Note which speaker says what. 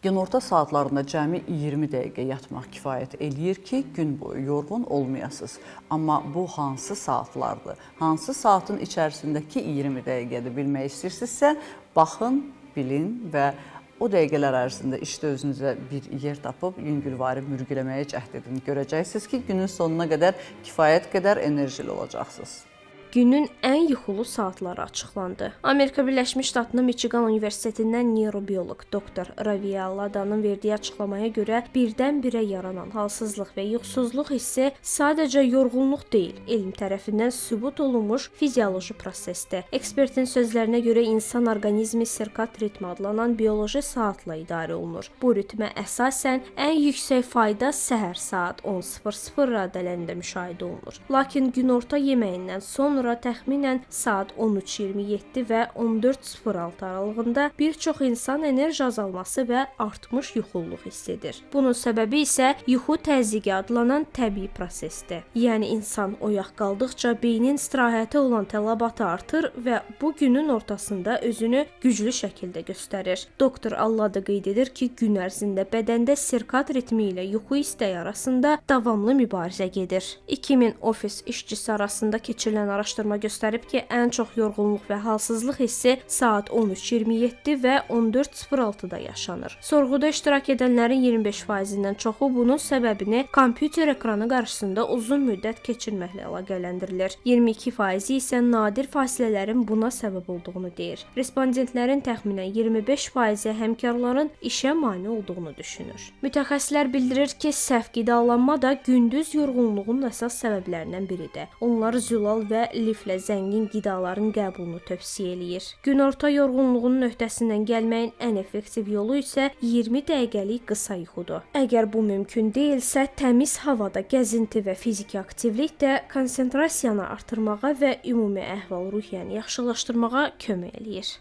Speaker 1: Günorta saatlarında cəmi 20 dəqiqə yatmaq kifayət eləyir ki, gün boyu yorğun olmayasınız. Amma bu hansı saatlardır? Hansı saatın içərisindəki 20 dəqiqədir bilmək istəyirsinizsə, baxın, bilin və o dəqiqələr ərzində işdə özünüzə bir yer tapıb yüngülvari mürgüləməyə cəhd edin. Görəcəksiniz ki, günün sonuna qədər kifayət qədər enerjili olacaqsınız.
Speaker 2: Günün ən yuxulu saatları açıqlandı. Amerika Birləşmiş Ştatının Michigan Universitetindən neyrobioloq doktor Raviya Ladanın verdiyi açıqlamaya görə birdən-birə yaranan halsızlıq və yuxusuzluq hissi sadəcə yorğunluq deyil, elm tərəfindən sübut olunmuş fizioloji prosesdir. Ekspertin sözlərinə görə insan orqanizmi sirkad ritmi adlanan bioloji saatla idarə olunur. Bu ritmə əsasən ən yüksək fayda səhər saat 10:00 radələrində müşahidə olunur. Lakin günorta yeməyindən sonra təxminən saat 13:27 və 14:06 aralığında bir çox insan enerji azalması və artmış yuxululuq hiss edir. Bunun səbəbi isə yuxu təzyiqi adlanan təbii prosesdir. Yəni insan oyaq qaldıqca beynin istirahətə olan tələbatı artır və bu günün ortasında özünü güclü şəkildə göstərir. Doktor Allada qeyd edir ki, gün ərzində bədəndə sirkad ritmi ilə yuxu istəyi arasında davamlı mübarizə gedir. 2000 ofis işçisi arasında keçirilən araşdırma göstərib ki, ən çox yorğunluq və halsızlıq hissi saat 13:27 və 14:06-da yaşanır. Sorğuda iştirak edənlərin 25%-dən çoxu bunun səbəbini kompüter ekranı qarşısında uzun müddət keçirməklə əlaqələndirilir. 22%-i isə nadir fasilələrin buna səbəb olduğunu deyir. Respondentlərin təxminən 25%-i həmkarların işə mane olduğunu düşünür. Mütəxəssislər bildirir ki, səhv qidalanma da gündüz yorğunluğun əsas səbəblərindən biridir. Onlar zülal və liflə zəngin qidaların qəbulunu tövsiyə eləyir. Günorta yorğunluğunun öhdəsindən gəlməyin ən effektiv yolu isə 20 dəqiqəlik qısa yuxudur. Əgər bu mümkün deyilsə, təmiz havada gəzinti və fiziki aktivlik də konsentrasiyanı artırmağa və ümumi əhval-ruhiyyəni yaxşılaşdırmağa kömək eləyir.